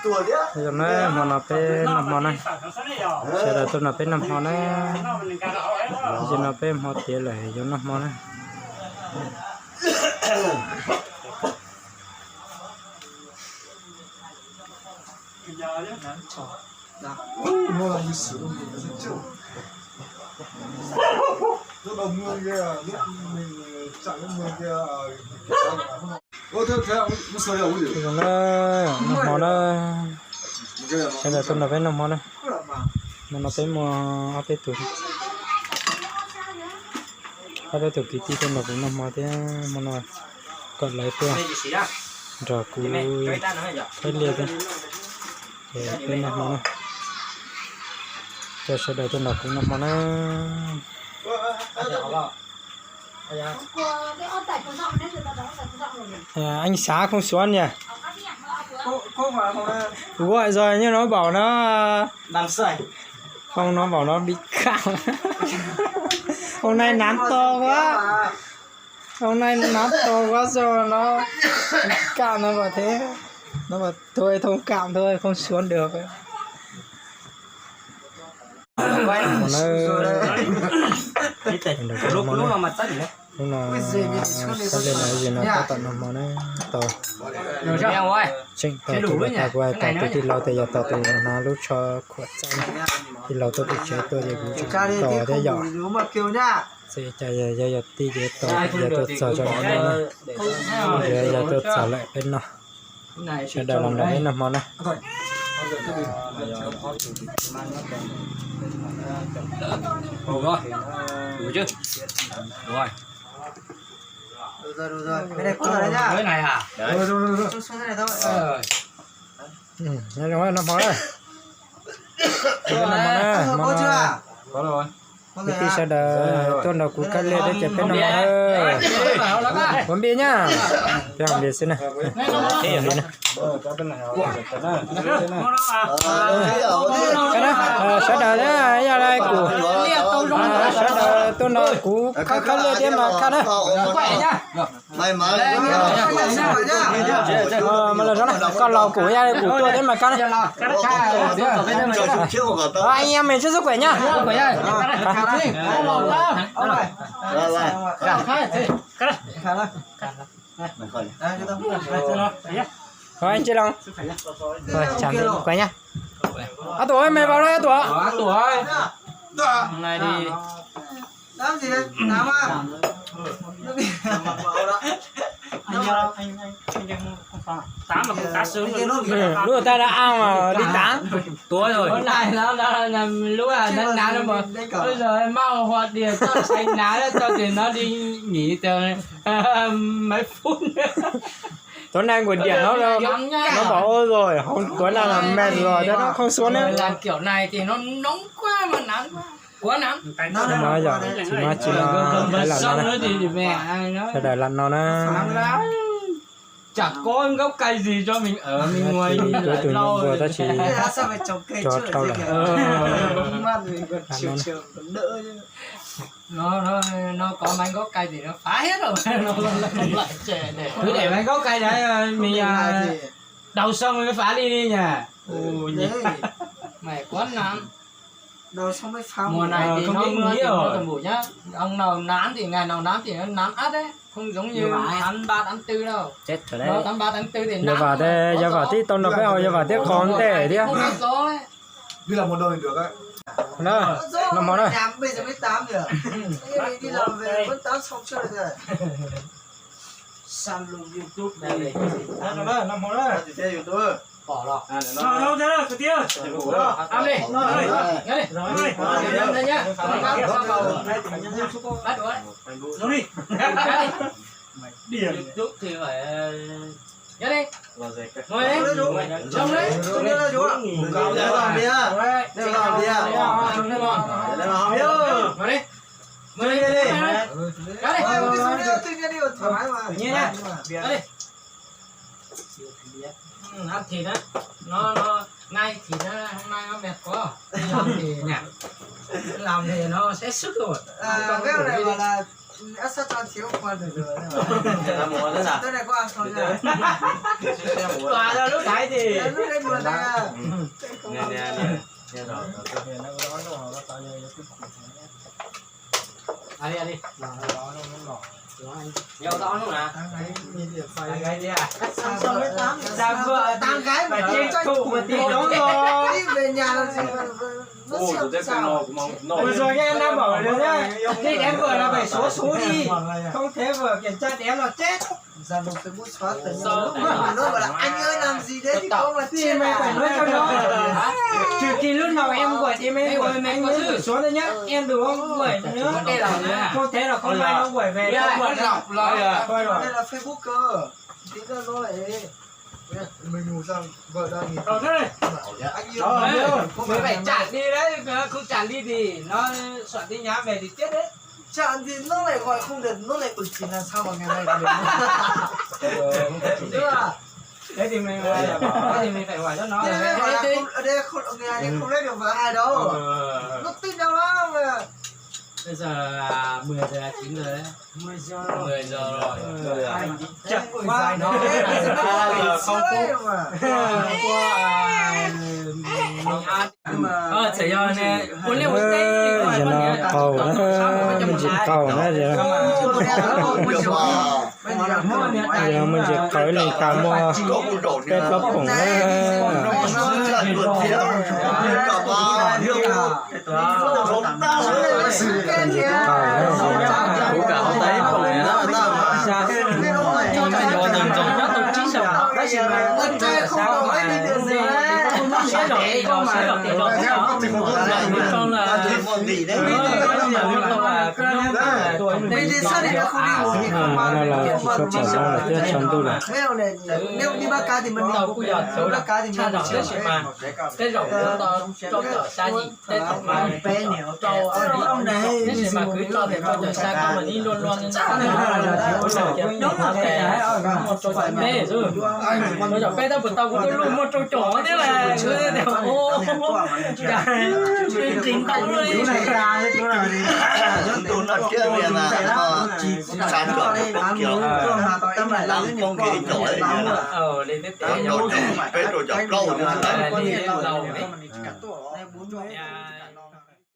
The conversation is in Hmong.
Zoo na, hmo no peb noj hmo na. Sawv daws tuaj nrog peb noj hmo na. Zaum no peb hmo tiav lawm yuav noj hmo na. Zoo na, noj hmo na. Sawv daws tuaj nrog peb noj hmo na. Hmo no peb muaj ob peb tug, ob peb tug kwv tij tuaj nrog kuv noj hmo thiab. Hmo no kom lawv tuaj nrog kuv khaib liaj thiab. Ces peb noj hmo na. Coj sawv daws tuaj nrog kuv noj hmo na. Anh xã không xuống nhỉ? Gọi rồi nhưng nó bảo nó không, nó bảo nó bị cảm. Hôm nay nắng to quá. Hôm nay nắng to quá rồi nó bị cảm, nó bảo thế. Nó bảo thôi thông cảm thôi, không xuống được. Hnub no sab li no, ib zig no tab tom noj hmo na, tau tseem tau tus tag kuv tau tus tij laug tias yog tau tus hnav lub tsho khuam txaij na. Tij laug tuaj pem tsev tuaj ces kuv tseem tau thiab yom. Txawm cas yog yog tij ces tau, yog tuaj txog tso no na. Yog tuaj txog lawm peb noj. Sawv daws los nrog peb noj hmo na. Noj hmo na. Noj hmo na, hmo no. Kwv tij sawv daws tuaj nrog kuv khaib liaj thiab ces peb noj hmo na. Ua npib nyab, peb ua npib xwb na. Sawv daws yog li kuv, sawv daws tuaj nrog kuv khaib liaj thiab mas kaj na. Mas los zoo na, koj laus kuv yog li kuv tuaj thiab mas kaj na. Anh em mình trước sức khỏe nhá. Rồi anh chị Long. Rồi chào anh, khỏe nhá. Áo tủa mày vào đây áo tủa. Hôm nay đi. Lub ta đã ăn mà đi tán. Tối rồi. Hôm nay nó, nó, nó, lũ à, nó nán nó mà. Bây giờ mau hoặc điện cho thầy nán cho tụi nó đi nghỉ từ mấy phút nữa. Tối nay nguồn điện nó, nó, nó bảo ôi rồi, không, tối nay là mệt rồi, cho nó không xuống nữa. Làm kiểu này thì nó nóng quá mà nắng quá. Ua no yog tsis muaj tsis no, sawv daws lam no na. Chả có gốc cây gì cho mình ở, mình ngồi lâu rồi. Tab sis rau rau lawm. Nó, nó, nó có mấy gốc cây thì nó phá hết rồi. Cứ để mấy gốc cây đấy, mình, à, đầu xuân mới phá đi đi nhỉ. Ui, nhỉ. Mày quán nắng. Mùa này thì nó mưa thì mưa tầm bụi nhá. Ông nào nắng thì ngày nào nắng thì nó nắng ắt đấy. Không giống như tháng ba tháng tư đâu. Chết rồi đấy. Nó tháng ba tháng tư thì nắng. Yog vam thiab, yog vam thiab tau nrog peb haus, yog vam thiab qhov ntej thiab. Không có gió đấy. Noj hmo na. Săn luôn YouTube đây. Noj hmo na. Noj hmo na. Noj hmo na. Điểm. YouTube thì phải, ờ, nhớ đi. Ngồi đi. Trông đi. Ngồi đi. Ngồi đi. Ngồi đi. Ăn thịt á. Nó, nó, nay thịt á, hôm nay nó mệt quá. Đi làm thì nhỉ? Làm thì nó sẽ sức rồi. À, cái này gọi là Ua tsaug ntau ntau lub thaiv ces. Mus xyuas cái năm bảy rồi nhá. Cái đám bảy nó phải số số đi. Không thế vừa kiểm tra đéo là chết. Zalo Facebook xóa từ nó, nó gọi là anh ơi làm gì đấy thì không là Thì chết mày phải nói cho nó. Trừ khi lúc nào em quẩy thì mày quẩy, anh ấy gửi số thôi nhá. Em đừng có quẩy nữa. Không thế là không may nó quẩy về. Thôi rồi. Đây là Facebook cơ. Tí nữa nó lại Mình ngủ sao vợ đang nghỉ. Anh yêu. Mày phải trả đi đấy, không trả đi thì nó soạn tin nhắn về thì chết đấy. Chặn thì nó lại gọi không được, nó lại bực thì làm sao mà ngày nay được. Đúng không? Thế thì mình, thế thì mình phải gọi cho nó. Thế là không, ở đây không, người này không lấy được vợ hai đâu. Nó tức nhau lắm mà. Bây giờ là mười giờ chín giờ đấy. Mười giờ rồi. Mười giờ rồi. Chậm quá. Nó là không phút. Qua, à, mình ăn. Ờ, sẽ do nè. Ua liaj ua teb. Ua no qau na, me ntsis qau na. Yog me ntsis qau li tas muaj peb plaub poom na. Hnub no los tsis tshua pom no lawm, twb tsaus ntuj lawm. Nếu đi bắt cá thì mình đi, bắt cá thì mình đi. Cái giọng của tao trong chợ xa gì, cái giọng mà trâu, cái gì mà cứ cho thì tao chợ xa tao mà đi luôn luôn. Nhóm là cái này, một trâu chợ bê rồi. Một chợ bê tao bữa tao cũng luôn một trâu chó thế là cứ thế ô. Chả, chính tao luôn đi. Chúng tôi nói trước là nó xa trọ được bốn triệu, làm công ty trọ ấy. Ờ, lên tiếp tế. Trọ, trọ, peb trọ, trọ, trọ, trọ. Ờ, lên tiếp tế. Lâu đấy. Dạ.